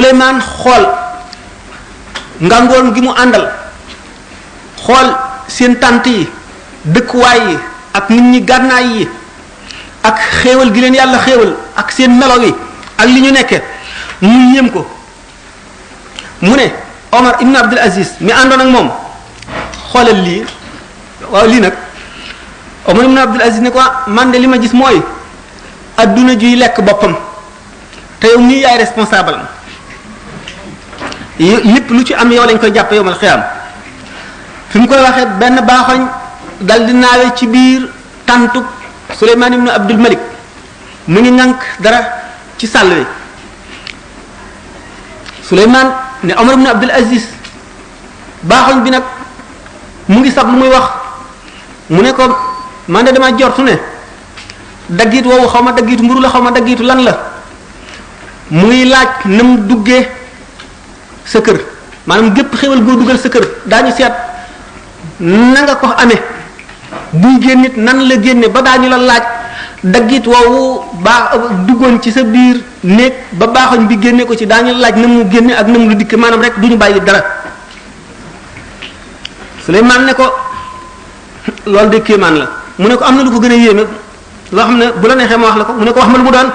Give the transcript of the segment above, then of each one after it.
Suleymaan xool ngangoon gi mu àndal xool seen tànt yi dëkkuwaay yi ak nit ñi gànnaay yi ak xéewal gi leen yàlla xéewal ak seen melo yi ak li ñu nekke mu yéem ko mu ne Omar ibn Abdul Aziz mi àndoon ak moom xoolal lii waaw lii nag Omar ibn Abdul Aziz ne ko man de li ma gis mooy adduna juy lekk boppam te yow mii yaay responsable lépp lu ci am yow lañ koy jàppe yowmal xiyaam fi mu koy waxee benn baaxoñ dal di naawe ci biir tàntu Suleymaan ibn Abdul Malik mu ngi ŋànk dara ci sàll wi Suleymaan ne Omar ibn Abdul Aziz baaxoñ bi nag mu ngi sab lu muy wax mu ne ko man de dama jortu ne daggit woowu xaw ma daggitu mburu la xaw ma daggitu lan la mu ngi laaj na mu duggee sa kër maanaam gépp xéwal goo dugal sa kër daañu seet na nga ko amee buy génn nit nan la génne ba daañu la laaj daggit woowu duggoon ci sa biir néeg ba baaxoñ bi génne ko ci daañu la laaj na mu génne ak na mu lu dikk maanaam rek du ñu bàyyi dara Suleymaan ne ko loolu de kéemaan la mu ne ko am na lu ko gën a yéeme loo xam ne bu la neexee ma wax la ko mu ne ko wax ma lu mu doon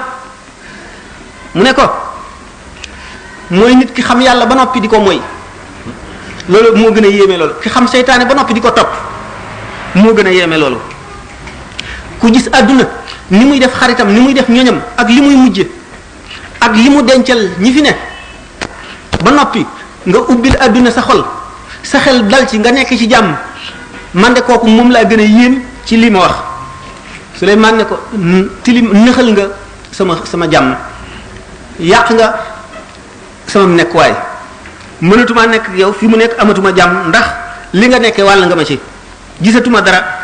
mu ne ko mooy nit ki xam yàlla ba noppi di ko moy loolu moo gën a yéeme loolu ki xam seytaane ba noppi di ko topp moo gën a yéeme loolu ku gis àdduna ni muy def xaritam ni muy def ñoñam ak li muy mujje ak li mu dencal ñi fi ne ba noppi nga ubbil àdduna sa xol sa xel dal ci nga nekk ci jàmm man de kooku moom laa gën a yéem ci lii ma wax Suleymaan ne ko tilim nëxal nga sama jàmm yàq nga sama nekkuwaay mënatuma nekk yow fi mu nekk amatuma jàmm ndax li nga nekkee wàll nga ma ci gisatuma dara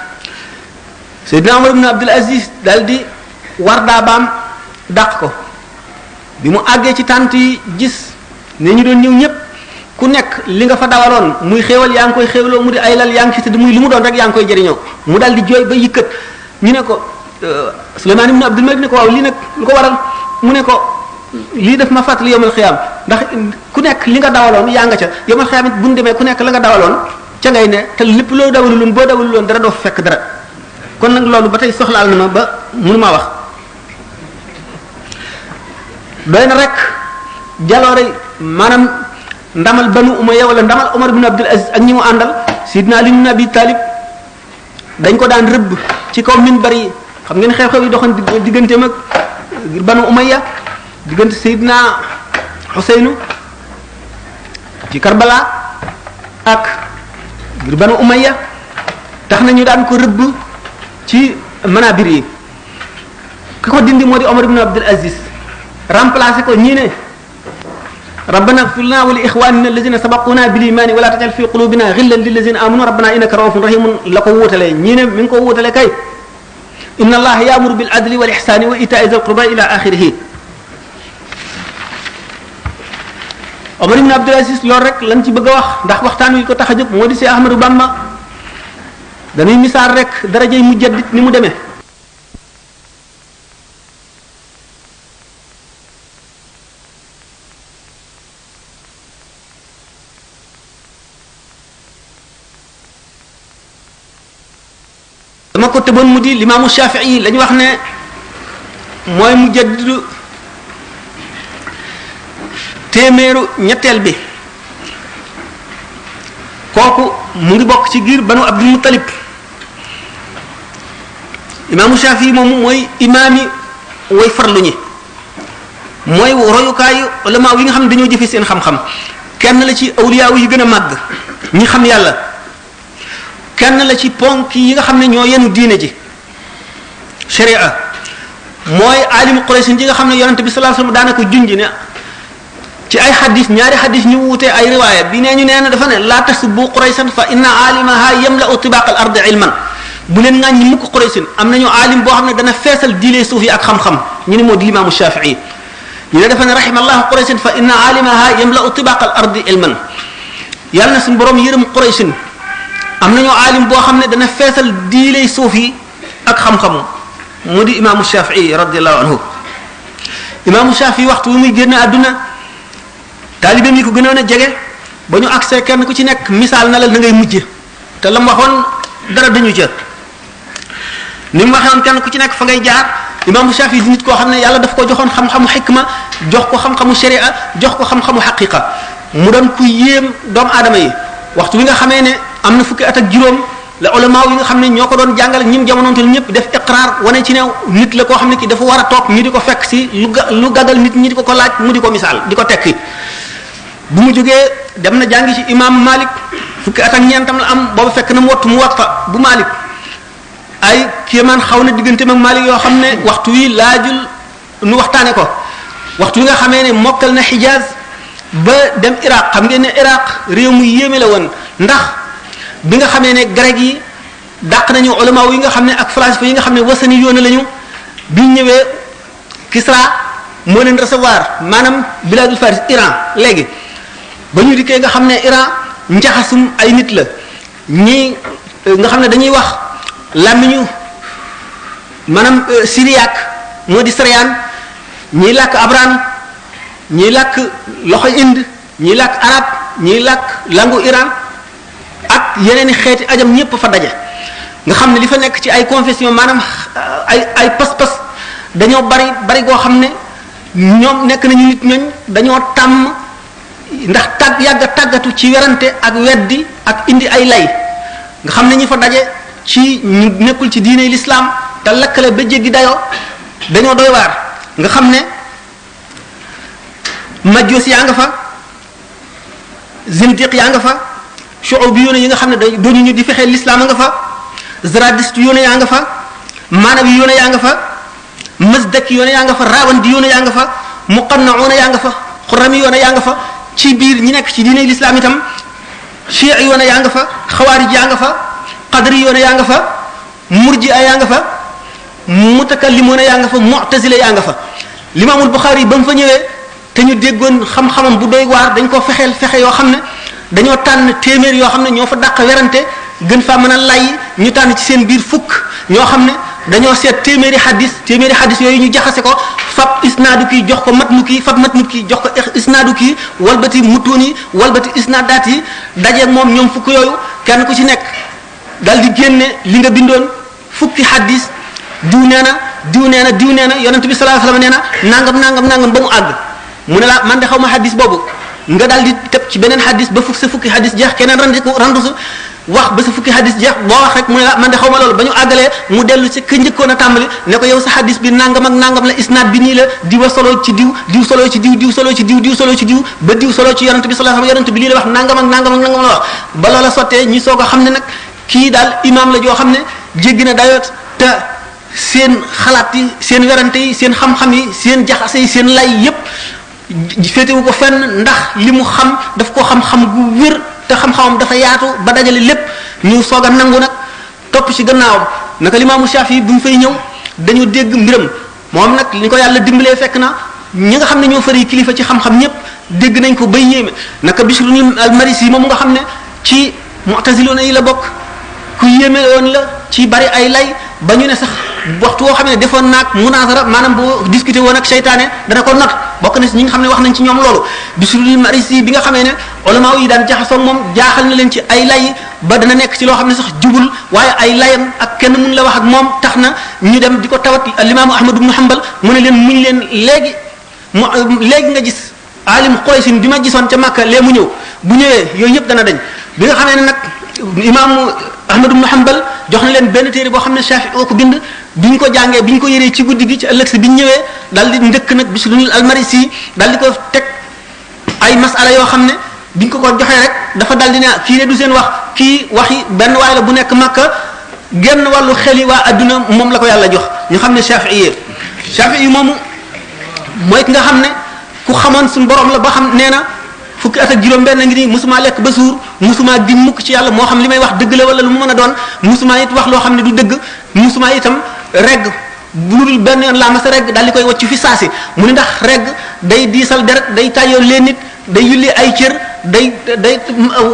Seydina Umar ibn Abdul Aziz daal di war daa baam dàq ko bi mu àggee ci tànt yi gis ne ñu doon ñëw ñëpp ku nekk li nga fa dawaloon muy xéewal yaa ngi koy xéewloo mu di ay lal yaa ngi ci tëdd muy li mu doon rek yaa ngi koy jëriñoo mu daal di jooy ba yëkkat ñu ne ko Suleymaan ibn Abdul Malik ne ko waaw lii nag lu ko waral mu ne ko lii daf ma fàttali yawmal xiyaam ndax ku nekk li nga dawaloon yaa nga ca yawmal xiyaam it bu ñu demee ku nekk la nga dawaloon ca ngay ne te lépp loo dawaluloon boo dawaluloon dara doo fekk dara kon nag loolu ba tey soxlaal na ma ba mënu maa wax doy na rek jaloore maanaam ndamal Banu Umayya wala ndamal Umar ibn Abdul Aziz ak ñi mu àndal Sidna Ali ibn Abi Talib dañ ko daan rëbb ci kaw minbar yi xam ngeen xew-xew yi doxoon digganteem ak Banu Umayya diggante Seydina Xuseynu ci Karbala ak ngir Banu Umayya tax na ñu daan ko rëbb ci manabir yi ki ko dindi moo di Omar ibn Abdul Aziz remplacé ko ñii ne rabbana ighfir lana wa li ikhwanina alladhina sabaquna bil iman wa la taj'al fi qulubina ghillan lil ladzina amanu rabbana innaka ra'ufun rahimun la ko wuutale ñii ne mi ngi ko wuutale kay inna allaha ya'muru bil adli wal ihsani wa ita'i dhil qurba ila akhirih Omar ibn Abdul Aziz loolu rek lañ ci bëgg a wax ndax waxtaan wi ko tax a jóg moo di see Ahmadou Bamba dañuy misaal rek darajay mujaddid ni mu demee dama ko tëboon mu di limaamu Shafii la ñu wax ne mooy mujaddidu téeméeru ñetteel bi kooku mu ngi bokk ci giir Banu Abdul Muttalib imaamu Shafii moomu mooy imaami way farlu ñi mooy royukaayu ulama yi nga xam ne dañoo jëfe seen xam-xam kenn la ci awliyaaw yi gën a màgg ñi xam yàlla kenn la ci ponk yi nga xam ne ñoo yenu diine ji sharia mooy alimu Quraysh yi nga xam ne yonente bi sallallahu alayhi wasallam daanaka junj ne ci ay xadis ñaari xadis ñu wuute ay riwaaya bi nee ñu nee na dafa ne laa tasubbu Quraysan fa inna alimaha yamla'u tibaq al ardi ilman bu leen ŋàññi mukk Quraysin am nañu alim boo xam ne dana feesal diine suuf yi ak xam-xam ñu ne moo di limaamu Shafii ñu ne dafa ne rahimallahu Quraysin fa inna alimaha yamla'u tibaq al ardi ilman yàlla na suñu borom yërëm Quraysin am nañu alim boo xam ne dana feesal diine suuf yi ak xam-xam mu di imaamu Shafii radiyallahu anhu imaamu Shafii waxtu wi muy génn àdduna taalibeem yi ko gënoon a jege ba ñu accès kenn ku ci nekk misaal na la na ngay mujje te la mu waxoon dara dañu ca ni mu waxoon kenn ku ci nekk fa ngay jaar. imaamu Shafi di nit koo xam ne yàlla daf ko joxoon xam-xamu xikma jox ko xam-xamu sharia jox ko xam-xamu xaqiqa mu doon ku yéem doomu aadama yi waxtu wi nga xamee ne am na fukki at ak juróom la ulama yi nga xam ne ñoo ko doon jàngale ñim jamonoonteel ñëpp def iqraar wane ci ne nit la koo xam ne ki dafa war a toog ñu di ko fekk si lu gàggal nit ñi di ko laaj mu di ko misaal di ko tekki bu mu jógee dem na jàngi ci imam Malik fukki at ak ñeentam la am boobu fekk na mu wattu mu Muwatta bu Malik ay kéemaan xaw na diggante mag Malik yoo xam ne waxtu wi laajul nu waxtaane ko waxtu wi nga xamee ne mokkal na Hijaz ba dem Iraq xam ngeen ne Iraq réew mu yéeme la woon ndax bi nga xamee ne grec yi dàq nañu ulama yi nga xam ne ak falasifa yi nga xam ne wasani yoona lañu bi ñëwee Kisra moo leen recevoir maanaam biladul Faris Iran léegi ba ñu dikkee nga xam ne Iran njaxasum ay nit la ñii nga xam ne dañuy wax làmmiñu maanaam syriaque moo di syrian ñiy làkk abran ñiy làkk loxo Inde ñiy làkk arab ñiy làkk langu Iran ak yeneen i xeeti ajam ñëpp fa daje nga xam ne li fa nekk ci ay confession maanaam ay pas-pas dañoo bari goo xam ne ñoom nekk nañu nit ñooñ dañoo tàmm ndax yàgg a tàggatu ci werante ak weddi ak indi ay lay nga xam ne ñi fa daje ci ñu nekkul ci diine l'islam te lakkale ba jéggi dayoo dañoo doy waar nga xam ne majjoos yaa nga fa zindiq yaa nga fa shu'ubi yoone yi nga xam ne doonu ñu di fexee l'islam a nga fa zaradiste yoone yaa nga fa maanawi yoone yaa nga fa masdaki yoone yaa nga fa rawandi yoone yaa nga fa muqannauna yaa nga fa xurami yoone yaa nga fa ci biir ñi nekk ci diine l'islam itam chiites yoone yaa nga fa xawaarij yaa nga fa qadri yoone yaa nga fa murji'a yaa nga fa mutakallimuna yaa nga fa mu'tazila yaa nga fa limaamul Buxaari ba mu fa ñëwee te ñu déggoon xam-xamam bu doy waar dañ ko fexe yoo xam ne dañoo tànn téeméer yoo xam ne ñoo fa dàq werante gën faa mën a lay ñu tànn ci seen biir fukk ñoo xam ne dañoo seet téeméeri hadis yooyu ñu jaxase ko fab isnaadu kii jox ko matnu kii fab matnu kii jox ko isnaadu kii walbati mutuun yi walbati isnaadaat yi dajeeg moom ñoom fukk yooyu kenn ku ci nekk dal di génne li nga bindoon fukki hadis diw nee na yonent bi sallallahu alayhi wasallam nee na nangam ba mu àgg mu ne la man de xaw ma hadis boobu nga daal di tëb ci beneen hadis ba sa fukki hadis jeex keneen randu su wax ba sa fukki hadis jeex boo wax rek mu ne la man de xaw ma loolu ba ñu àggalee mu dellu ci ka njëkkoon a tàmbali ne ko yow sa hadis bi nangam ak nangam la isnaad bi nii la diwa solo ci diw solo ci diw solo ci diw solo ci diw ba diw solo ci yonent bi sallallahu alayhi wasallam yonent bi lii la wax nangam ak nangam la wax ba loola sottee ñi soog a xam ne nag kii daal imaam la joo xam ne jéggi na dayoot te seen xalaat yi seen werante yi seen xam-xam yi seen jaxase yi seen lay yépp féetewu ko fenn ndax li mu xam daf ko xam-xam gu wér te xam-xamam dafa yaatu ba dajale lépp ñu soog a nangu nag topp ci gannaawam naka limaamu Shafi bu ñu fay ñëw dañu dégg mbiram moom nag li ko yàlla dimbalee fekk na ñi nga xam ne ñoo fari kilifa ci xam-xam ñëpp dégg nañ ko bay yéeme naka Bishrul al-Marisi moom nga xam ne ci mu'taziluna yi la bokk ku yéeme woon la ci bari ay lay ba ñu ne sax waxtu woo xam ne defoon naag munazara maanaam boo discuté woon ak seytaane dana ko not bokk na si ñi nga xam ne wax nañ ci ñoom loolu Bishrul Marisi bi nga xamee ne ulama yi daan jaxasoo moom jaaxal na leen ci ay lay ba dana nekk ci loo xam ne sax jubul waaye ay layam ak kenn mun la wax ak moom tax na ñu dem di ko tawat al-imaamu Ahmad ibn Hanbal mu ne leen muñ leen léegi nga gis alim Quraysh bi ma gisoon ca Makka lee mu ñëw bu ñëwee yooyu yëpp dana dañ bi nga xamee ne nag imaamu Ahmad ibn Hanbal jox na leen benn téere boo xam ne Shafi'i oo ko bind bi ñu ko jàngee bi ñu ko yëree ci guddi gi ci ëllëg si bi ñu ñëwee daal di njëkk nag Bishrul al-Marisi daal di ko teg ay masala yoo xam ne bi ñu ko joxee rek dafa daal di ne kii ne du seen wax kii waxi benn waay la bu nekk Makka genn wàllu xel yi waa adduna moom la ko yàlla jox ñu xam ne Shafi'i moomu mooy ki nga xam ne ku xamoon suñu borom la ba xam nee na fukki at ak juróom benn ngi nii musuma lekk ba suur musuma di mukk ci yàlla moo xam li may wax dëgg la wala lu mu mën a doon musuma it wax loo xam ne du dëgg musuma itam regg lu dul benn yoon laa ma sa regg daal di koy wacc fi saasi mu ne ndax regg day diisal deret day tàyyoo leen nit day yulli ay cër day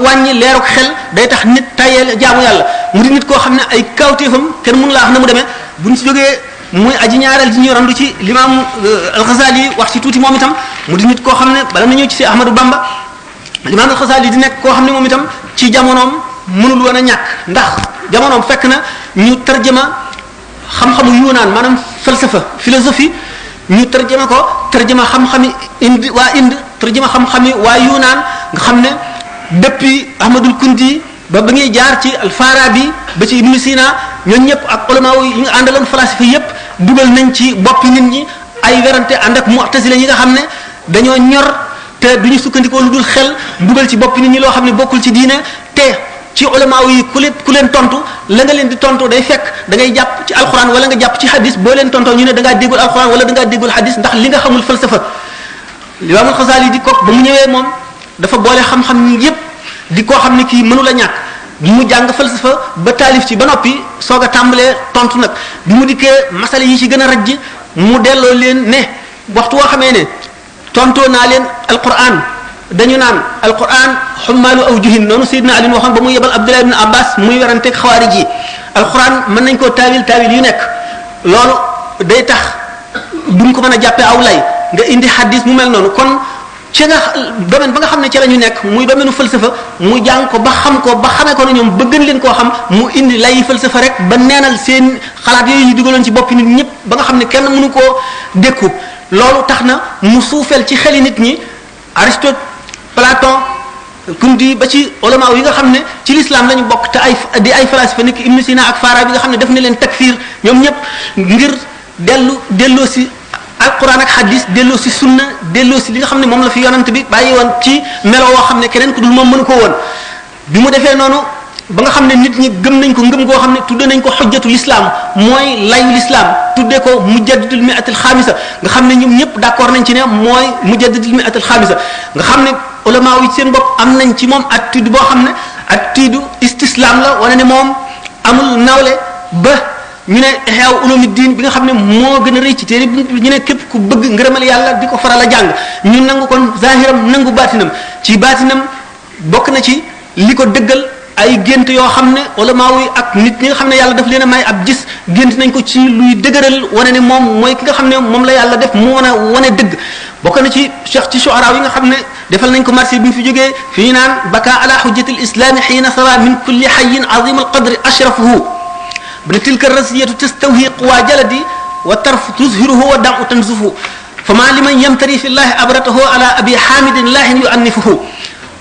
wàññi leeruk xel day tax nit tàyyeel jaamu yàlla mu di nit koo xam ne ay kawtéefam kenn mënu laa wax na mu demee buñ si jógee muy aji ñaareel ji ñu randu ci l'imam al-Ghazali wax ci tuuti moom itam mu di nit koo xam ne bala na ñëw ci si Ahmadou Bamba Imam al-Ghazali di nekk koo xam ne moom itam ci jamonoom mënul woon a ñàkk ndax jamonoom fekk na ñu tarjama xam-xamu yunaan maanaam falsafa philosophie ñu tarjama ko tarjama xam-xami indi waa Inde tarjama xam-xami waa yunaan nga xam ne depuis Ahmadul Kundi ba ngay jaar ci al-Farabi ba ci Ibn Sina ñooñu ñëpp ak ulama yi nga àndaloon falasifa yëpp dugal nañ ci boppi nit ñi ay werante ànd ak mu'tazila yi nga xam ne dañoo ñor te duñu sukkandikoo lu dul xel dugal ci boppi nit ñi loo xam ne bokkul ci diine te ci ulama yi ku leen tontu la nga leen di tontu day fekk da ngay jàpp ci alquran wala nga jàpp ci hadis boo leen tontoo ñu ne da ngaa déggul alquran wala da ngaa déggul hadis ndax li nga xamul falsafa Imam al-Ghazali di ko ba mu ñëwee moom dafa boole xam-xam ni yépp di koo xam ne kii mënu la ñàkk mu jàng falsafa ba taalif ci ba noppi soog a tàmbalee tontu nag bi mu dikkee masala yi ci gën a rajj mu delloo leen ne waxtu woo xamee ne tontoo naa leen alquran dañu naan alquran xummaalu awjuhin noonu Seydina Ali waxoon ba muy yebal Abdullah ibn Abbas muy weranteeg xawaarij yi alquran mën nañ koo taawil yu nekk loolu day tax duñ ko mën a jàppee aw lay nga indi hadis mu mel noonu kon ci nga domaine ba nga xam ne ci la ñu nekk muy domaine falsafa mu jàng ko ba xam ko ba xamee ko ne ñoom bëgg leen koo xam mu indi lay falsafa rek ba neenal seen xalaat yooyu ñu dugaloon ci boppi nit ñëpp ba nga xam ne kenn mënu koo dékku loolu tax na mu suufeel ci xeli nit ñi Aristote Platon Kundi ba ci ulama yi nga xam ne ci l'islam lañu bokk te di ay falasifa nekk Ibn Sina ak Farabi nga xam ne def na leen takfir ñoom ñëpp ngir delloo si alquran ak hadis delloo si sunna delloo si li nga xam ne moom la fi yonant bi bàyyi woon ci melo woo xam ne keneen ku dul moom mënu ko woon bi mu defee noonu ba nga xam ne nit ñi gëm nañ ko ngëm goo xam ne tudde nañ ko xujjatul islam mooy layu l'islam tudde ko mujaddidul mi'atul xaamisa nga xam ne ñoom ñëpp d'accord nañ ci ne mooy mujaddidul mi'atul xaamisa nga xam ne ulama yi seen bopp am nañ ci moom attitude boo xam ne attitude istislam la wane ne moom amul nawle ba ñu ne Ihya Ulumuddin bi nga xam ne moo gën a rëy ci téere bi ñu ne képp ku bëgg ngërëmal yàlla di ko faral a jàng ñu nangu kon zahiram nangu baatinam ci baatinam bokk na ci li ko dëggal ay gént yoo xam ne ulama yi ak nit ñi nga xam ne yàlla daf leen a may ab gis gént nañ ko ci luy dëgëral wane ne moom mooy ki nga xam ne moom la yàlla def mu wane dëgg bokk na ci cheikh ci shu'ara yi nga xam ne defal nañ ko marché bi mu fi jógee fi ñu naan baka ala hujjati al-islam xiina sara min kulli hayyin azim al-qadri ashrafuhu bne tilka rasiyatu tastawhi quwa jaladi wa tarf tuzhiruhu wa da'u tanzufu fama liman yamtari fi llahi abratahu ala abi hamidin lahin yu'annifuhu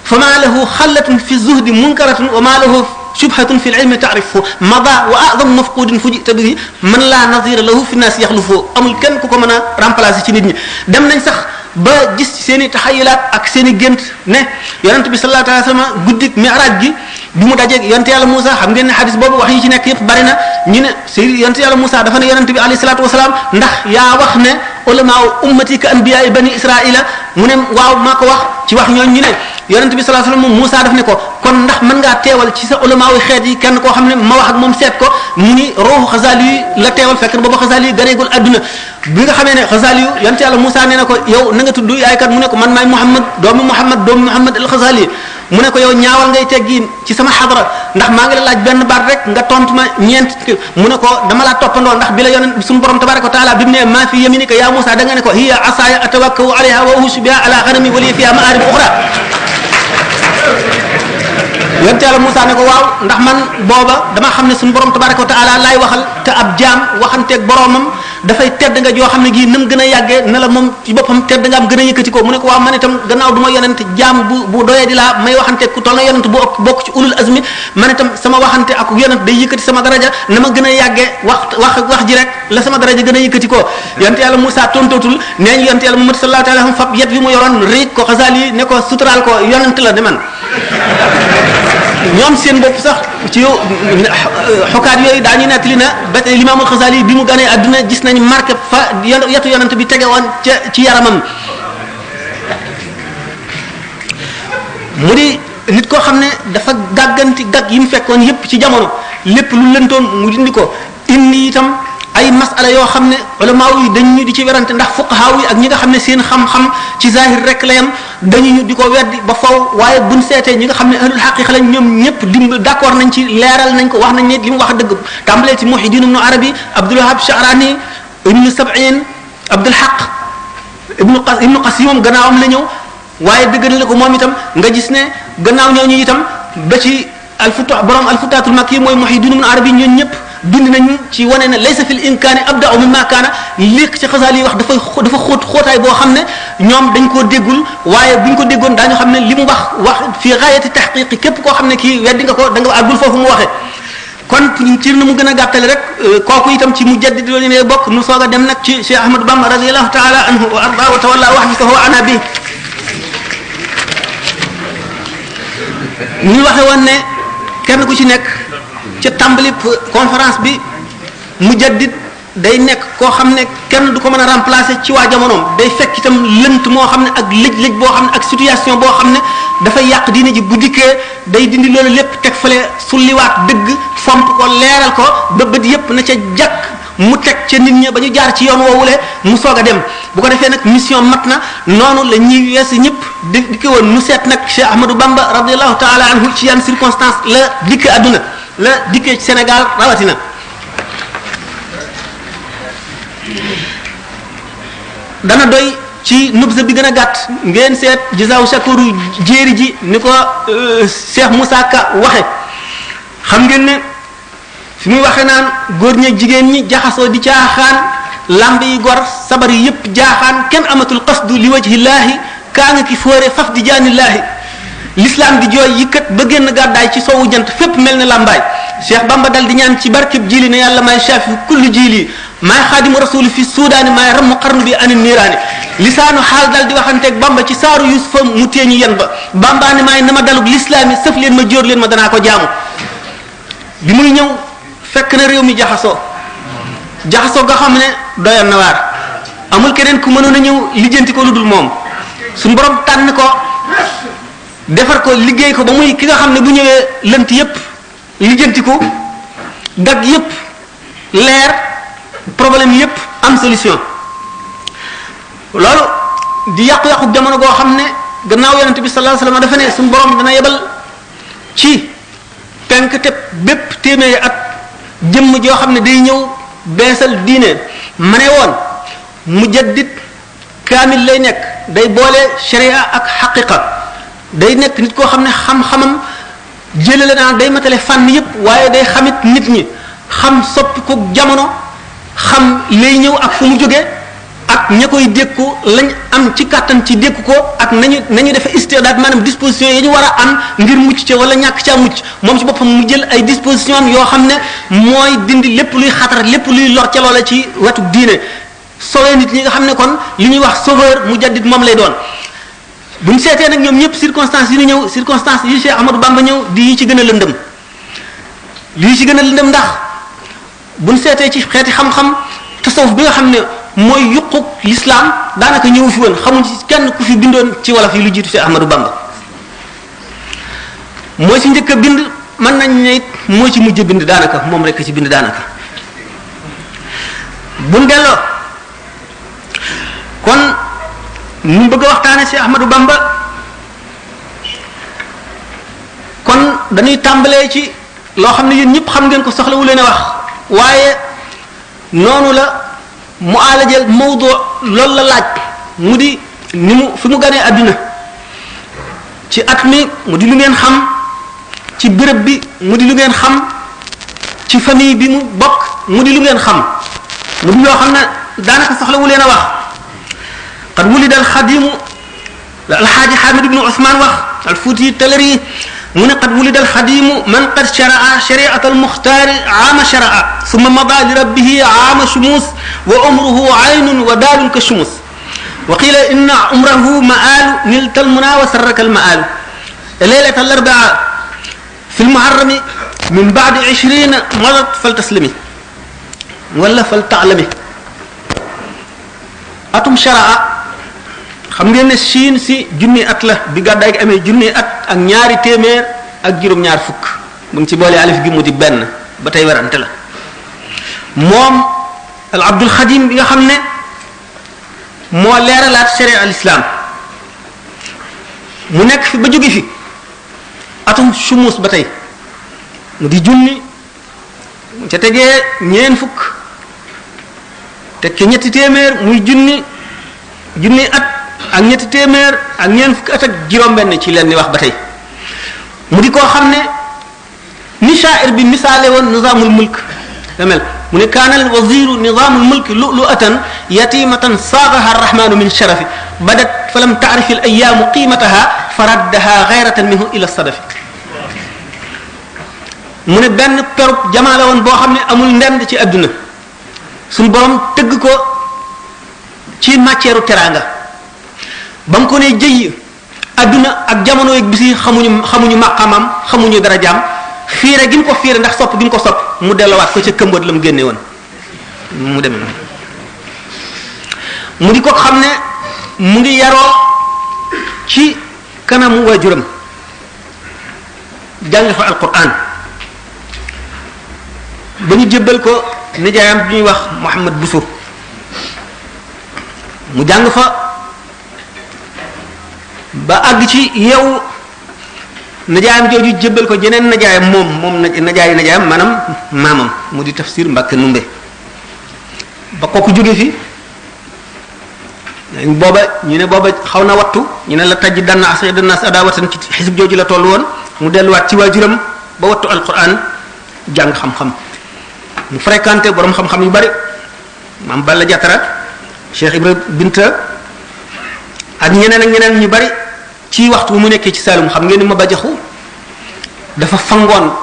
fama lahu xallatun fi zuhdi munkaratun wa ma lahu shubhatun fi al-ilmi ta'rifuhu mada wa a'zam mafqudin fujita bihi man la nazira lahu fi nas yaxlufu amul kenn ku ko mën a remplacer ci nit ñi dem nañ sax ba gis seen i taxayulaat ak seen i gént ne yonent bi sallallahu alayhi wa sallam guddik mi'raj gi bi mu dajeeg yonent yàlla Moussa xam ngeen ne xadis boobu wax yi ci nekk yëpp bari na ñu ne sëy yonent yàlla Moussa dafa ne yonent bi alayhi salaatu wasalaam ndax yaa wax ne ulama ummati ka anbiya bani israila mu ne waaw maa ko wax ci wax ñooñu ñu ne yonent bi sallallahu alayhi wa sallam moom Moussa daf ne ko kon ndax mën ngaa teewal ci sa ulama yu xeet yi kenn koo xam ne ma wax ak moom seet ko mu ni ruuxu Xasaali yi la teewal fekk boobu Xasaali yi gareegul adduna bi nga xamee ne Xasaali yu yonent yàlla Moussa nee na ko yow na nga tudd yaay kat mu ne ko man maay Muhammad doomu Muhammad al-Xasaali mu ne ko yow ñaawal ngay teggi ci sama xadra ndax maa ngi la laaj benn baat rek nga tontu ma ñeent mu ne ko dama laa toppandoo ndax bi la yonent suñu borom tabaraka wa taala bi mu ne maa fi yaminika ya Moussa da nga ne ko hiya asaaya atawakkau alayha wa uhushu biha ala ghanami wa li fiha ma'arib ukhra yonent yàlla Moussa ne ko waaw ndax man booba dama xam ne suñu borom tabaraka wa taala laay waxal te ab jaam waxanteeg boromam dafay tedd nga joo xam ne gii nam gën a yàggee ne la moom ci boppam tedd nga am gën a yëkkati ko mu ne ko waaw man itam gannaaw du ma yonent jaam bu doyee di laa may waxanteeg ku toll na yonent bu ëpp bokk ci ulul azmi man itam sama waxante ak yonent day yëkkati sama daraja na ma gën a yàggee wax ji rek la sama daraja gën a yëkkati ko yonent yàlla Moussa tontootul nee ñu yonent yàlla Muhammad sallallahu alayhi wa sallam fab yet bi mu yoroon riij ko Xasaali ne ko suturaal ko yonent la de man ñoom seen bopp sax ci xukaat yooyu daañu nettali na ba Imaam al-Xasaali bi mu ganee adduna gis nañ marqué fa yetu yonent bi tege woon ci yaramam mu di nit koo xam ne dafa gàgganti gàgg yi mu fekkoon yépp ci jamono lépp lu lëntoon mu dindi ko indi itam ay masala yoo xam ne ulama yi dañu di ci werante ndax fuqaha yi ak ñi nga xam ne seen xam-xam ci zahir rek la yam dañu di ko weddi ba faw waaye buñ seetee ñi nga xam ne ahlul haqiqa lañ ñoom ñëpp dimb d'accord nañ ci leeral nañ ko wax nañ ne li mu wax dëgg tàmbalee ci Muhyiddin ibn Arabi Abdul Wahhab Sha'rani ibn Sab'in Abdul Haq ibnu Qasim moom gannaawam la ñëw waaye dëggal la ko moom itam nga gis ne gannaaw ñooñu itam ba ci borom alfutaatul makki mooy Muhyiddin ibn Arabi ñooñu ñëpp bind nañu ci wane ne laysa fil imkaani abda'u mimma kaana léeg ci Xasaali yi wax dafa xóotaay boo xam ne ñoom dañ koo déggul waaye buñ ko déggoon daañu xam ne li mu wax fii gaayati tahqiqi képp koo xam ne kii weddi nga ko da nga àggul foofu mu waxee kon ci nu mu gën a gàttale rek kooku itam ci mujaddid la ñu ne bokk nu soog a dem nag ci Cheikh Ahmadou Bamba radiyallahu ta'ala anhu wa arda wa tawalla wahdahu ana bi ñu waxe woon ne kenn ku ci nekk ca tàmbali conférence bi mujaddid day nekk koo xam ne kenn du ko mën a remplacer ci waa jamonoom day fekk itam lënt moo xam ne ak lëj-lëj boo xam ne ak situation boo xam ne dafay yàq diine ji bu dikkee day dindi loolu lépp teg fale sulliwaat dëgg fomp ko leeral ko ba bët yépp na ca jàkk mu teg ca nit ñi ba ñu jaar ci yoon woowule mu soog a dem bu ko defee nag mission mat na noonu la ñuy weesu ñëpp dikki woon nu seet nag Cheikh Ahmadou Bamba radiallahu taala anhu ci yan circonstance la dikke adduna la dikkee ci Sénégal rawatina dana doy ci nubza bi gën a gàtt ngeen seet jazaaw shakuru jéeri ji ni ko Cheikh Moussa Ka waxe xam ngeen ne fi muy waxe naan góor ñi jigéen ñi jaxasoo di caaxaan lamb yi gor sabar yi yépp jaaxaan kenn amatul qasdu li wajhillaahi kaa nga ki fóore faf di jaanillaahi l'islam di jooy yëkkat ba génn gàddaay ci soowu jant fépp mel ne lambaay Cheikh Bamba dal di ñaan ci barkeb jili ne yàlla may shafi kullu jili maay xaadimu rasuli fi suudaani maay ramm xarnu bi anin niiraani lisaanu xaal dal di waxanteeg Bamba ci saaru Yusufa mu teeñu yen ba Bamba ne maay na ma dalug lislaam yi sëf leen ma jóor leen ma danaa ko jaamu bi muy ñëw fekk na réew mi jaxasoo nga xam ne doyoon na waar amul keneen ku mënoon a ñëw lijjanti ko lu dul moom suñu borom tànn ko defar ko liggéey ko ba muy ki nga xam ne bu ñëwee lënt yépp lijjanti ko dag yépp leer problème yépp am solution loolu di yàqu-yàqu jamono goo xam ne gannaaw yonente bi sallallahu alayhi wasallam dafa ne suñu borom dana yebal ci penk te bépp téeméeri at jëmm joo xam ne day ñëw beesal diine ma ne woon mujaddid kaamil lay nekk day boole sharia ak xaqiqa day nekk nit koo xam ne xam-xamam jëlale naa day matale fànn yépp waaye day xamit nit ñi xam soppi ko jamono xam lay ñëw ak fu mu jógee ak ña koy dékku lañ am ci kàttan ci dékku ko ak nañu defe istidaad maanaam disposition yi ñu war a am ngir mucc ca wala ñàkk caa mucc moom ci boppam mu jël ay disposition am yoo xam ne mooy dindi lépp luy xatar lépp luy lor ca loola ci wetu diine sauver nit ñi nga xam ne kon li ñuy wax sauveur mujaddid moom lay doon buñ seetee nag ñoom ñëpp circonstances yi ñu ñëw circonstances yi Cheikh Ahmadou Bamba ñëw di yi ci gën a lëndëm lii ci gën a lëndëm ndax buñ seetee ci xeeti xam-xam tasawuf bi nga xam ne mooy yuqu l'islam daanaka ñëw fi woon xamuñ ci kenn ku fi bindoon ci wolof yi lu jiitu Cheikh Ahmadou Bamba mooy ci njëkk a bind mën nañ ne it moo ci mujj bind daanaka moom rek ci bind daanaka buñ delloo kon ñu bëgg a waxtaane Cheikh Ahmadou Bamba kon dañuy tàmbalee ci loo xam ne yéen ñëpp xam ngeen ko soxlawu leen a wax waaye noonu la mu alajal mawdu loolu la laaj mu di ni mu fi mu ganee àdduna ci at mi mu di lu ngeen xam ci béréb bi mu di lu ngeen xam ci famille bi mu bokk mu di lu ngeen xam mu di loo xam ne daanaka soxlawu leen a wax qad wulida alxadimu alxaaji Hamid ibnu Usmaan wax alfuuti Talari mu ne qad wulida alxadimu man qad sharaa shariata almuxtaari aama sharaa summa mada li rabbihi aama shumuus wa umruhu aynun wa daalun ka shumuus wa qila inna umrahu maalu nilta almuna wa sarraka almaalu leylata alarbaa fi lmuharrami min baadi 20 madat faltaslimi wala faltaalami atum sharaa xam ngeen ne Chine si junni at la bi gàddaay gi amee junni at ak ñaari téeméer ak juróom-ñaar fukk mu ngi ci boole alif gi mu di benn ba tey werante la moom al Abdul Xadim bi nga xam ne moo leeralaat sharia al islam mu nekk fi ba jóge fi atum chumus ba tey mu di junni mu ca tegee ñeen fukk teg ci ñetti téeméer muy junni junni at ak ñetti téeméer ak ñeent fukki at ak juróom-benn ci leen ni wax ba tey mu di koo xam ne ni sha'ir bi misaale woon nizaamul mulk la mel mu ne kaana al waziru nizaamul mulk lu'lu'atan yatimatan saagaha arrahmanu min sharafi badat falam ta'rif al ayyaamu qiimataha faraddaha ghayratan minhu ila sadafi mu ne benn perub jamaa la woon boo xam ne amul ndend ci adduna suñu borom tëgg ko ci matière teraanga ba mu ko ne jëy adduna ak jamono yeeg bis yi xamuñu maqamam xamuñu darajaam fiire gi mu ko fiire ndax sopp gi mu ko sopp mu delluwaat ko ca këmboot la mu génne woon mu demee noonu mu di ko xam ne mu ngi yaroo ci kanamu waajuram jàng fa alquran ba ñu jébbal ko nijaayam bi ñuy wax Muhammad Busur mu jàng fa ba àgg ci yow najaayam jooju jébbal ko jeneen najaayam moom najaayi najaayam maanaam maamam mu di Tafsir Mbàkke Numbe ba kooku jóge fi booba ñu ne booba xaw na wattu ñu ne la tajj danna asdannas adawatan ci xisib jooju la toll woon mu delluwaat ci waajuram ba wattu alquran jàng xam-xam mu fréquenté borom xam-xam yu bari maam Balla Jatara Cheikh Ibrahima Binta ak ñeneen ak ñeneen ñu bari ci waxtu mu nekkee ci Saalum xam ngeen ni ma bajaxu dafa fangoon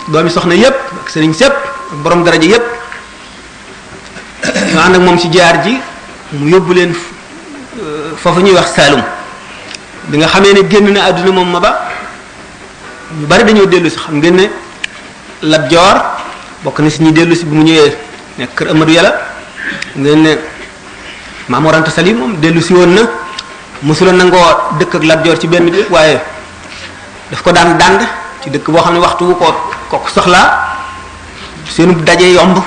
doomi soxna yépp ak sëriñ sépp ak borom daraja yépp ñu ànd ak moom ci jaar ji mu yóbbu leen foofu ñuy wax Saalum bi nga xamee ne génn na àdduna moom ma ba ñu bari dañoo dellu si xam ngeen ne Lat Joor bokk na si ñuy dellu si bi mu ñëwee nekk kër Amadou Yàlla ngeen ne Maam Mor Anta Sali moom dellu si woon na mosula nangoo dëkk ak Lat Joor ci benn bi waaye daf ko daan dànd ci dëkk boo xam ne waxtu wu ko soxlaa seenu daje yomb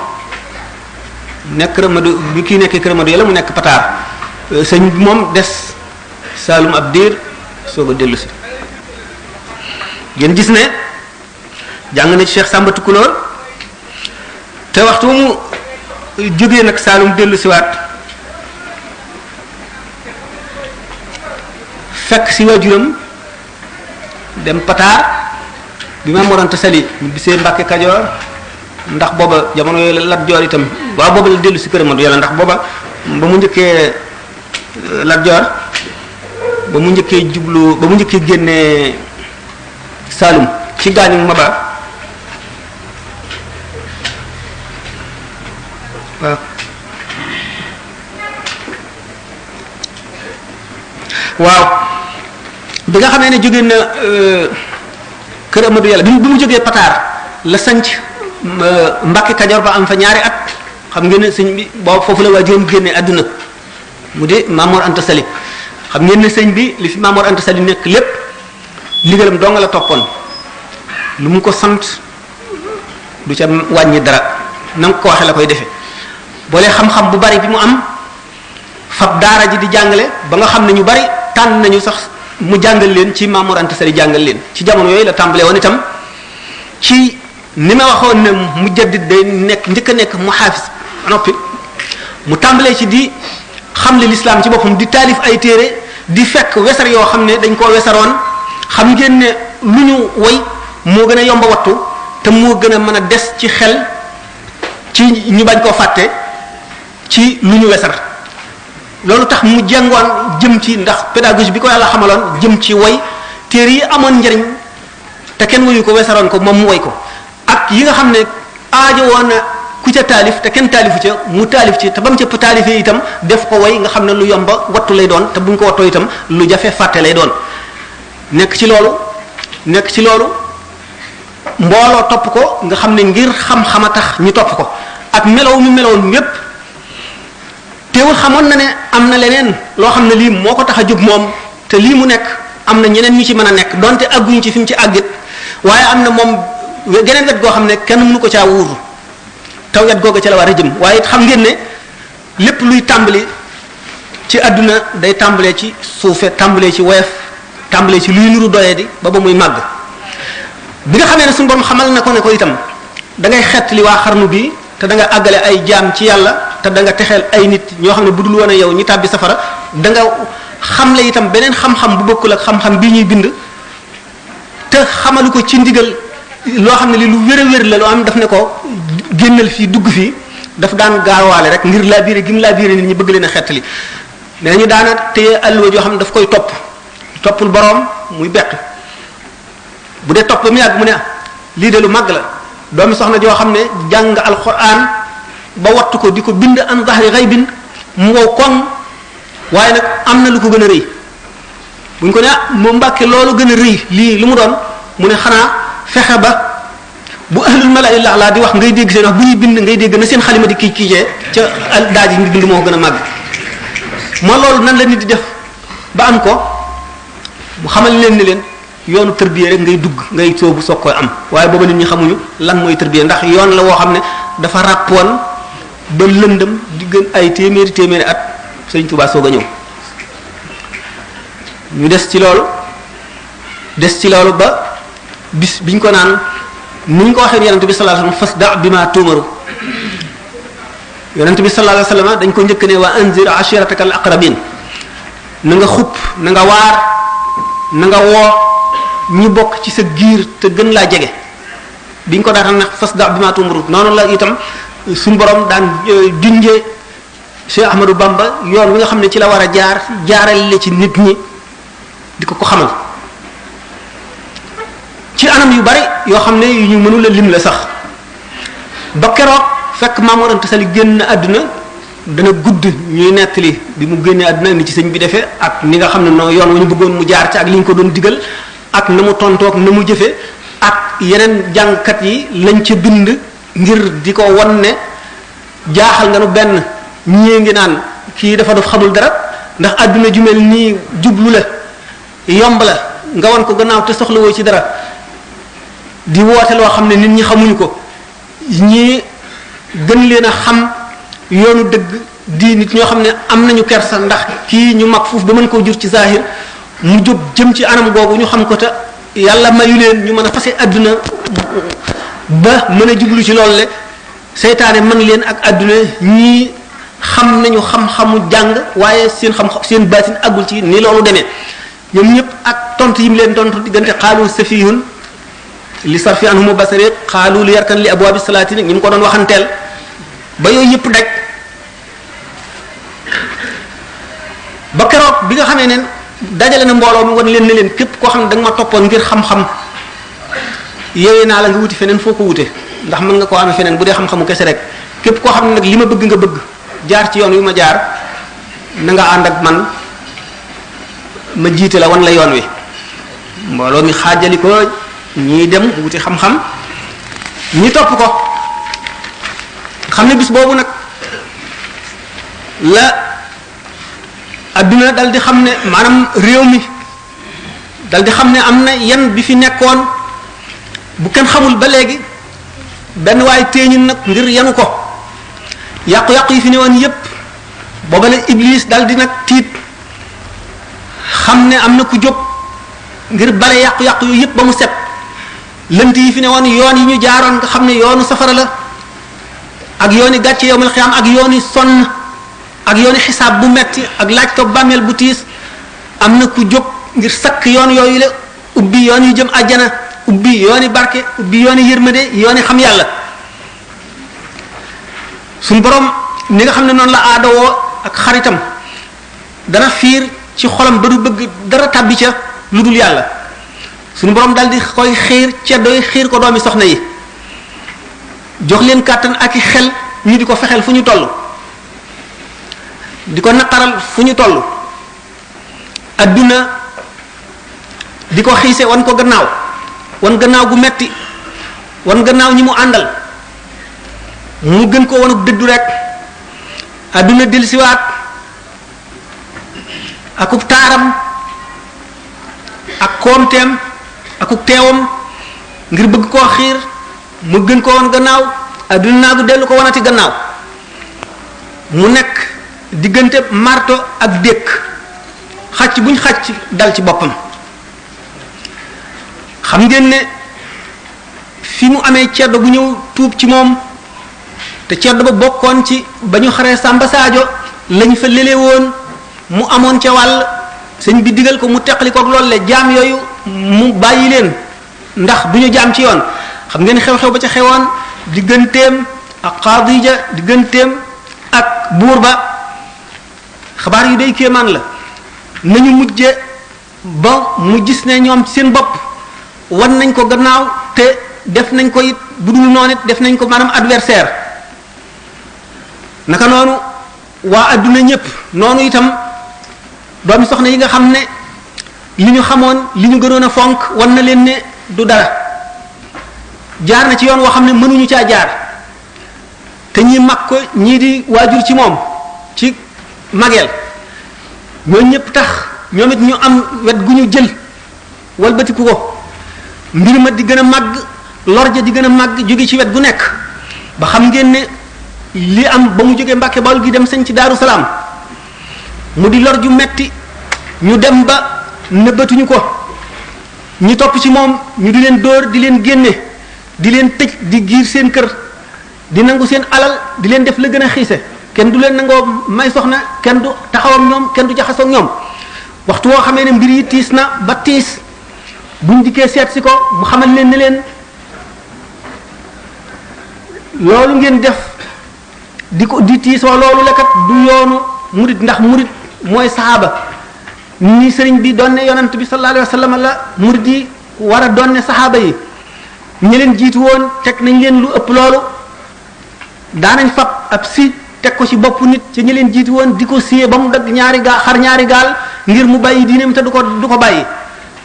nekk kër Amadou bi kii nekkee kër Amadou Yàlla mu nekk Pataar sëñ bi moom des Saalum ab diir soog a dellu si ngeen gis ne jàng na ci Cheikh Samba Tukulóor te waxtu mu jógee nag Saalum dellu siwaat fekk si waajuram dem Pataar bi ma morante sali ñu bisee Mbàkke Kajoor ndax booba jamono yooyu la Lat Joor itam waaw booba la dellu si kër Amadou Yàlla ndax booba ba mu njëkkee Lat Joor ba mu njëkkee génnee Saalum ci gaañu Maba waaw bi nga xamee ne jógee na kër Amadou Yàlla bi mu jógee Pataar la sanc Mbàkke Kajoor ba am fa ñaari at xam ngeen ne sëñ bi boobu foofu la waajuram génnee àdduna mu di Mamor Anta Sali xam ngeen ne sëñ bi li fi Mamor Anta Sali nekk lépp ndigalam doo nga la toppoon lu mu ko sant du ca wàññi dara na nga ko waxee la koy defee boole xam-xam bu bari bi mu am fab daara ji di jàngale ba nga xam ne ñu bari tànn nañu sax mu jàngal leen ci Mamor Anta Sali jàngal leen ci jamono yooyu la tàmbalee woon itam ci ni ma waxoon ne mujaddid day nekk njëkk a nekk muhaafis noppi mu tàmbalee ci di xamle l'islam ci boppam di taalif ay téere di fekk wesar yoo xam ne dañ koo wesaroon xam ngeen ne lu ñu woy moo gën a yomba wattu te moo gën a mën a des ci xel ci ñu bañ koo fàtte ci lu ñu wesar loolu tax mu jàngoon jëm ci ndax pédagogie bi ko yàlla xamaloon jëm ci woy téere yi amoon njariñ te kenn woyu ko wesaroon ko moom mu woy ko ak yi nga xam ne aajo woon na ku ca taalif te kenn taalifu ca mu taalif ci te ba mu ca taalifee itam def ko woy nga xam ne lu yomba wattu lay doon te buñ ko wattoo itam lu jafe fàtte lay doon nekk ci loolu mbooloo topp ko nga xam ne ngir xam-xam a tax ñu topp ko ak melow mi melowoon yépp teewul xamoon na ne am na leneen loo xam ne lii moo ko tax a jóg moom te lii mu nekk am na ñeneen ñu ci mën a nekk donte àgguñu ci fi mu ci àggit waaye am na moom geneen wet goo xam ne kenn mënu ko caa wuuru taw wet googa ca la war a jëm waaye it xam ngeen ne lépp luy tàmbali ci àdduna day tàmbalee ci suufe tàmbalee ci woyof tàmbalee ci luy nuru doye di ba muy màgg bi nga xamee ne suñu borom xamal na ko ne ko itam da ngay xett li waa xarnu bi te da nga àggale ay jaam ci yàlla te da nga texeel ay nit ñoo xam ne bu dul woon a yow ñi tàbbi safara da nga xam le itam beneen xam-xam bu bokkul ak xam-xam bi ñuy bind te xamalu ko ci ndigal loo xam ne li lu wér la loo am daf ne ko génnal fii dugg fii daf daan gaawaale rek ngir labiré gi mu labiré nit ñi bëgg leen a xettali mais ñu daana téye alluwa joo xam ne daf koy toppul boroom muy bett bu dee topp ba mu yàgg mu ne lii de lu màgg la doomi soxna joo xam ne jàng alquran ba wattu ko di ko bind an zahri ghaybin mu wow koŋ waaye nag am na lu ko gën a rëy buñ ko ne moom Mbàkke loolu gën a rëy lii lu mu doon mu ne xanaa fexe ba bu ahlul malaa'il laa di wax ngay dégg seen wax bu ñuy bind ngay dégg na seen xalima di kii ca daaj yi ngi bind moo gën a màgg moo loolu nan la nit di def ba am ko mu xamal leen ni leen yoonu tërbiye rek ngay dugg ngay soobu soog koy am waaye booba nit ñi xamuñu lan mooy tërbiye ndax yoon la woo xam ne dafa ràppoon ba lëndëm di gën ay téeméeri at Sëriñ Tuubaa soog a ñëw ñu des ci loolu ba bis biñ ko naan ni ñu ko waxee yonent bi sallallahu alayhi wasallam fasda bima tumaru yonent bi sallallahu alayhi wasallam dañ ko njëkk ne waa anzir ashirataka al aqrabin na nga xupp na nga waar na nga woo ñi bokk ci sa giir te gën laa jege biñ ko daataan ne fasda bima tumaru noonu la itam suñu borom daan junjee Cheikh Ahmadou Bamba yoon wi nga xam ne ci la war a jaarale ci nit ñi di ko xamal ci anam yu bari yoo xam ne yu ñu mënula lim la sax ba keroog fekk Maam Mor Anta Sali génn àdduna dana gudd ñuy nettali bi mu génnee àdduna ni ci sëñ bi defee ak ni nga xam ne noo yoon wa ñu bëggoon mu jaar ci ak li ñu ko doon digal ak na mu tontoog na mu jëfe ak yeneen jàngkat yi lañ ca bind ngir di ko won ne jaaxal nga nu benn ñii ngi naan kii dafa def xamul dara ndax àdduna ju mel nii jublu la yomb la nga won ko gannaaw te soxlawoo ci dara di woote loo xam ne nit ñi xamuñu ko ñii gën leen a xam yoonu dëgg di nit ñoo xam ne am nañu kersa ndax kii ñu mag foofu ba mën koo jur ci zahir mu jóg jëm ci anam googu ñu xam ko te yàlla mayu leen ñu mën a fase àdduna ba mën a jublu ci loolu le seytaane mën leen ak àdduna ñii xam nañu xam-xamu jàng waaye seen baatin àggul ci ni loolu demee ñoom ñëpp ak tontu yi mu leen tontu diggante xaalu safihun li sarfi anhumu basari xaalu li yarkan li abwaabi salaati ñi mu ko doon waxanteel ba yooyu yëpp daj ba keroog bi nga xamee ne dajale na mbooloo mi wan leen ne leen képp koo xam ne da nga ma toppoon ngir xam-xam yewee naa la nga wuti feneen foo ko wute ndax mën nga koo amee feneen bu dee xam-xamu kese rek képp koo xam ne nag li ma bëgg nga bëgg jaar ci yoon wi ma jaar na nga ànd ak man ma jiite la wan la yoon wi mbooloo mi xaajali ko ñii dem wuti xam-xam ñi topp ko xam ne bis boobu nag la adduna dal di xam ne maanaam réew mi dal di xam ne am na yan bi fi nekkoon bu kenn xamul ba léegi benn waaye téeñin nag ngir yanu ko yàqu-yàqu yi fi ne woon yépp booba la Iblis dal di nag tiit xam ne am na ku jóg ngir bale yàqu-yàqu yooyu yépp ba mu set lënt yi fi ne woon yoon yi ñu jaaroon nga xam ne yoonu safara la ak yooni gàcce yowmal xiyaam ak yooni sonn ak yooni xisaab bu metti ak laaj ko bàmmeel bu tiis am na ku jóg ngir sakk yoon yooyu la ubbi yoon yu jëm àjjana ubbi yooni barke ubbi yooni yërmande yooni xam yàlla suñ borom ni nga xam ne noonu la aadawoo ak xaritam dana fiir ci xolam ba du bëgg dara tàbbi ca lu dul yàlla suñu borom dal di koy xiir ceddo yi xiir ko doomi soxna yi jox leen kàttan ak i xel ñu di ko fexeel fu ñu toll di ko naqaral fu ñu toll adduna di ko xiise wan ko gannaaw wan gannaaw gu metti wan gannaaw ñi mu àndal mu gën ko wanuk dëddu rek adduna dellusiwaat akub taaram ak koomteem akub teewam ngir bëgg koo xiir mu gën ko wan gannaaw adduna naagu dellu ko wanati gannaaw mu nekk diggante marto ak dékk xàcc buñ xàcc dal ci boppam xam ngeen ne fi mu amee ceddo bu ñëw tuub ci moom te ceddo ba bokkoon ci ba ñu xaree Samba Sadio lañ fa lele woon mu amoon ca wàll sëñ bi digal ko mu teqali koog loolu le jaam yooyu mu bàyyi leen ndax du ñu jaam ci yoon xam ngeen xew-xew ba ca xewoon digganteem ak Xaadija digganteem ak buur ba xabaar yu day kéemaan la nañu mujje ba mu gis ne ñoom seen bopp wan nañ ko gannaaw te def nañ ko it bu dul noonu it def nañ ko maanaam adversaire naka noonu waa adduna ñëpp noonu itam doomi soxna yi nga xam ne li ñu xamoon li ñu gënoon a fonk wan na leen ne du dara jaar na ci yoon woo xam ne mënuñu caa jaar te ñi mag ko ñii di waajur ci moom ci mageel ñoo ñëpp tax ñoom it ñu am wet gu ñu jël walbatiku ko mbir ma di gën a màgg lor ja di gën a màgg jóge ci wet gu nekk ba xam ngeen ne li am ba mu jógee Mbàkke Bawol gi dem sañ ci Daaru Salaam mu di lor ju metti ñu dem ba nëbbatuñu ko ñi topp ci moom ñu di leen dóor di leen génne di leen tëj di giir seen kër di nangu seen alal di leen def la gën a xiise kenn du leen nangoo may soxna kenn du taxaw ak ñoom kenn du jaxasoo ak ñoom waxtu woo xamee ne mbir yi tiis na ba tiis buñ dikkee seet si ko mu xamal leen ne leen loolu ngeen def di tiisoo loolu lekkat du yoonu murit ndax murit mooy saxaaba ni sëriñ bi doon ne yonant bi sallallahu alayhi wa sallam la murit yi war a doon ne saxaaba yi ñi leen jiitu woon teg nañ leen lu ëpp loolu daanañ fab ab si teg ko ci bopp nit ci ñi leen jiitu woon di ko siyee ba mu dagg ñaari gaal xar ñaari gaal ngir mu bàyyi diineem te du ko bàyyi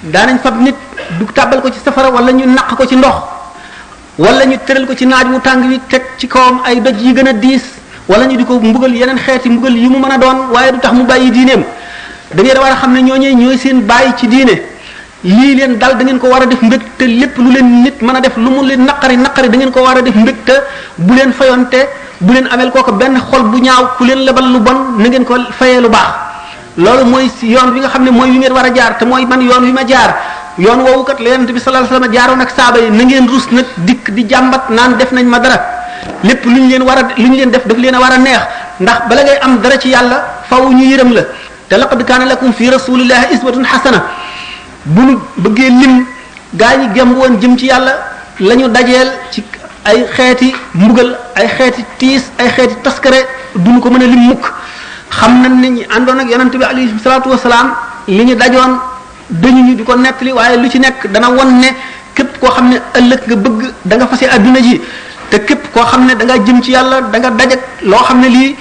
daanañ fab nit du tàbbal ko ci safara wala ñu naq ko ci ndox wala ñu tëral ko ci naaj wu tàng wi teg ci kawam ay doj yi gën a diis wala ñu di ko mbugal yeneen xeeti mbugal yi mu mën a doon waaye du tax mu bàyyi diineem da ngeen war a xam ne ñooñee ñooy seen bàyyi ci diine lii leen dal da ngeen ko war a def mbég te lépp lu leen nit mën a def lu mu leen naqari da ngeen ko war a def mbég te bu leen fayonte bu leen amel kooku benn xol bu ñaaw ku leen lebal lu bon na ngeen ko fayee lu baax loolu mooy yoon wi nga xam ne mooy wi ngeen war a jaar te mooy man yoon wi ma jaar yoon woowu kat la yonent bi sallallahu alayhi wasallam jaaroon ak saaba yi na ngeen rus nag dikk di jàmbat naan def nañ ma dara lépp lu ñu leen def daf leen a war a neex ndax bala ngay am dara ci yàlla faw ñu yërëm la te laqad kaana lakum fi rasulillahi iswatun hasana bu nu bëggee lim gaa ñi gemb woon jëm ci yàlla la ñu dajeel ci ay xeeti mbugal ay xeeti tiis ay xeeti taskare duñu ko mën a lim mukk xam nañ ne ñi àndoon ak yonent bi alayhi salaatu wasalaam li ñu dajoon dañu ñu di ko nettali waaye lu ci nekk dana won ne képp koo xam ne ëllëg nga bëgg da nga fase adduna ji te képp koo xam ne da nga jëm ci yàlla da nga dajak loo xam ne lii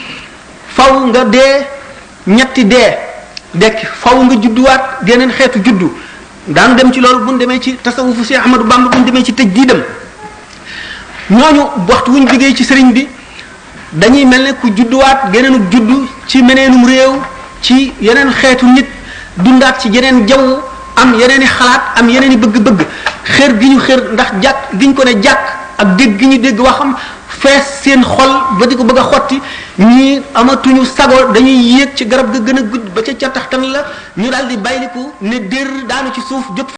faw nga dee ñetti dee dekk faw nga judduwaat geneen xeetu juddu daan dem ci loolu bu ñu demee ci tasawufu Cheikh Ahmadou Bamba bu ñu demee ci tëj diidam ñooñu waxtu wuñ jógee ci sëriñ bi dañuy mel ne ku judduwaat geneenu juddu ci meneenum réew ci yeneen xeetu nit dundaat ci yeneen jaww am yeneen i xalaat am yeneen i bëgg-bëgg xër gi ñu xër ndax jàkk gi ñu ko ne jàkk ak dégg gi ñu dégg waxam fees seen xol ba di ko bëgg a xotti ñii amatuñu sago dañuy yéeg ci garab ga gën a gudd ba ca taxtan la ñu daal di bayliku ne dér daanu ci suuf jóg